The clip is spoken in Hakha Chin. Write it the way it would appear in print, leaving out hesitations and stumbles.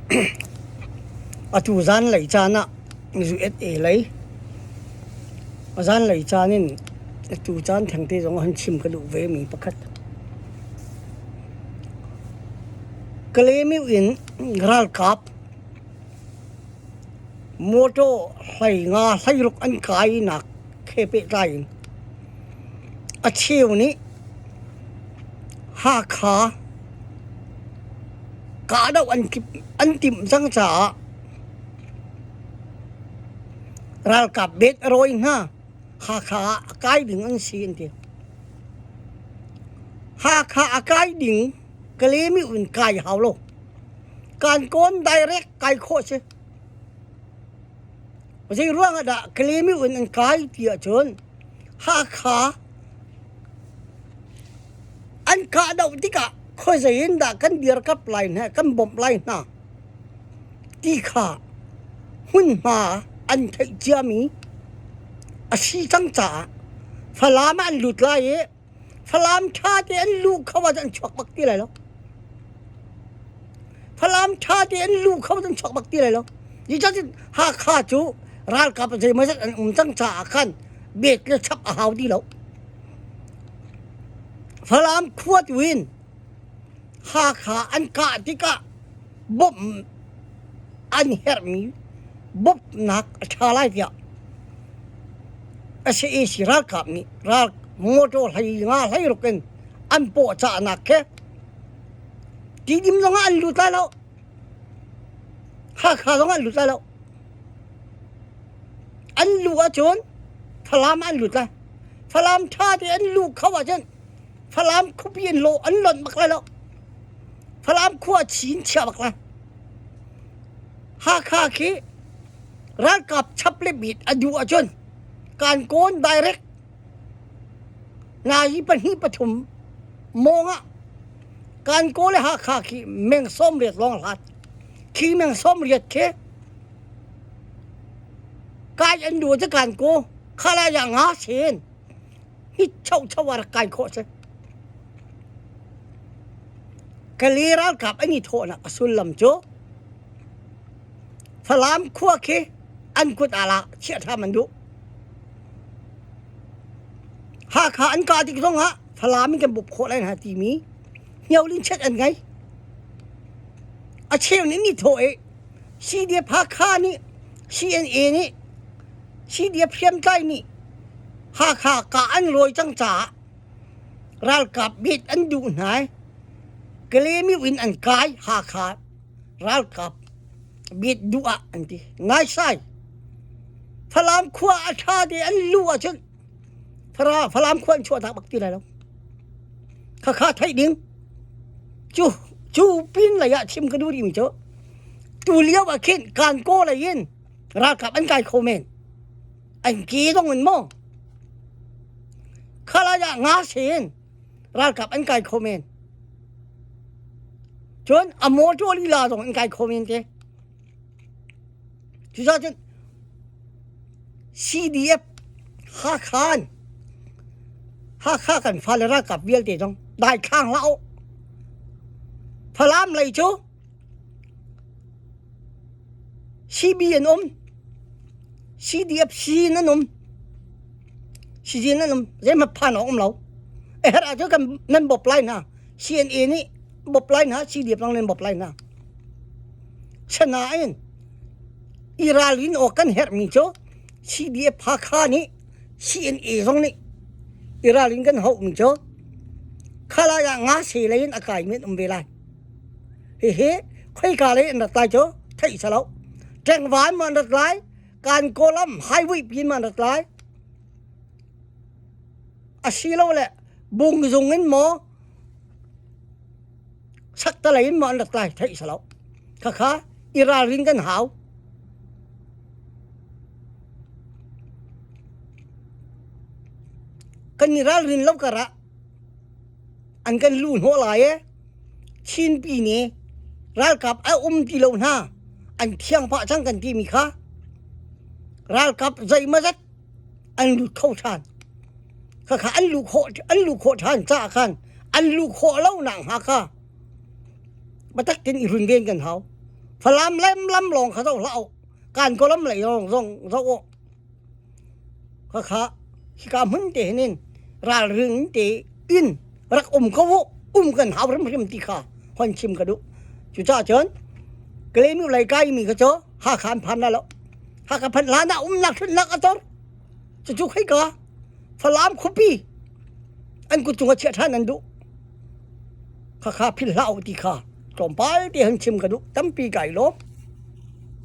Atu zanlei caan ah USA lei zanlei caan in atu caan thengte zong ah hun chim ka duh vemi pakhat. Kalaymyo in ralkap mawṭaw hleinga hleiruk an kainak he pehtlai in a cheu nih Hakha kahdoh an timh cang caah ralkap bet a rawi hna. Hakha ah a kai ding an si an ti. Hakha a kai ding Kalaymyo in kai hau lo. Kan kawn direct kai khawh si. Zei ruang ah dah Kalaymyo in an kai ti ahcun Hakha an kahdoh tikah khuazei in dah kan dirkap lai hna, kan bawmh lai hna ti kha hmunhma an theih ciami a si cang caah Falam ah an lut lai i Falam ṭha te an luh kho ah an chuak bak ti lai lo. Falam ṭha te an luh kho an chuak bak ti lai lo. Zeicahtiah Hakha cu ralkap zeimawzat an um cang caah khan bet le chap a hau ti lo. Falam khua tu in Hakha an kah tikah bawmh an herhmi bawmhnak a ṭha lai tiah sac ralkap nih ral motor hlei nga hlei ruk in an pawcahnak khi Tidim zongah an lut lai lo. Hakha zongah an lut lai lo. An luh ahcun Falam ah an lut lai. Falam ṭha te an luh kho ahcun Falam khuapi an lawh an lonh bak lai lo. Falam khua chin chia bak lai. Hakha khi ralkap chap le bit a duh ahcun kan kawn direct Nazi pahnih pathum mawng ah kan kaw le Hakha khi meng 80 lawng hlat. Khi meng 80 khi kai an duh cu kan kaw khala ya nga sen hi chau chau a rak kai khawh si. Kali ralkap an i thawhnak a sullam cu Falam khua khi an kut ah la chiah ṭham an duh. Hakha an kah tik zongah Falam in kan bawmh khawh lai hna timi hniolin chet an ngei. A cheu nih ni thawh i CDF Hakha nih CNA nih CDF hriamtlai nih Hakha kah an rawi cang caah ralkap bet an duh hna i Kalaymyo in an kai Hakha ralkap bet duh ah an ti. Ngaisai Falam khua a ṭha te an luh ahcun Falam khua an chuahtak bak ti lai lo. Khakha theih ding. Cu cu pin lei ah chim ka duh rihmi cu tu lio ah khin kan kaw lei in ralkap an kai kho men. An ke zong in maw khalai ah nga sen ralkap an kai kho men. Cun a motor lila zong an kai kho men te. Cucaah cun CDF Hakha in Hakha kan fale ralkap vialte zong daithlang hlah u. Falam lei cu CB an um, CDF C an um, CG an um, zeihmanh phan awk um lo. A herh ahcun kan nan bawp lai hna. CNA nih bawp lai hna, CDF zong nan bawp lai hna. Sinain i ralrin awk kan herhmi cu CDF Hakha nih CNA zong nih i ralrin kan hauhmi cu khalai ah nga se lei in a kaimi an um ve lai. Hihi khoika lei an rat lai cu theih si lo. Ṭengvan maw an rat lai, Kankaw highway pin maw an rat lai, asilole Bungzung in maw Saktalei in maw an rat lai theih si lo. Khakha i ralrin kan hau. Kan i ralrin lo karah an kan lu hnawh lai e. Chinpi nih ralkap a um ti lo hna an thiang pah cang kan timi kha ralkap zeimawzat an lut kho ṭhan. Khakha an luh khawh an luh khawh ṭhan caah khan an luh khawh lo nak hnga kha biatak tein i runven kan hau. Falam lem lam lawng kha zoh hlah u. Kan kawlam lei lawng zong zoh u. Khakha hika hmun te hin ralring te in rak um ko u. Um kan hau hrimhrim ti kha hon chim ka duh. Cucaah cun Kalemi lei kai mi kha cu Hakha an phan lai lo. Hakha phanh hlan ah umnak hrutnak a tor. Cucu khika Falam khuapi an kut cung ah chiah ṭhan an duh. Khakha philh hlah u ti kha tlawmpal te han chim ka duh. Tampi kai lawm.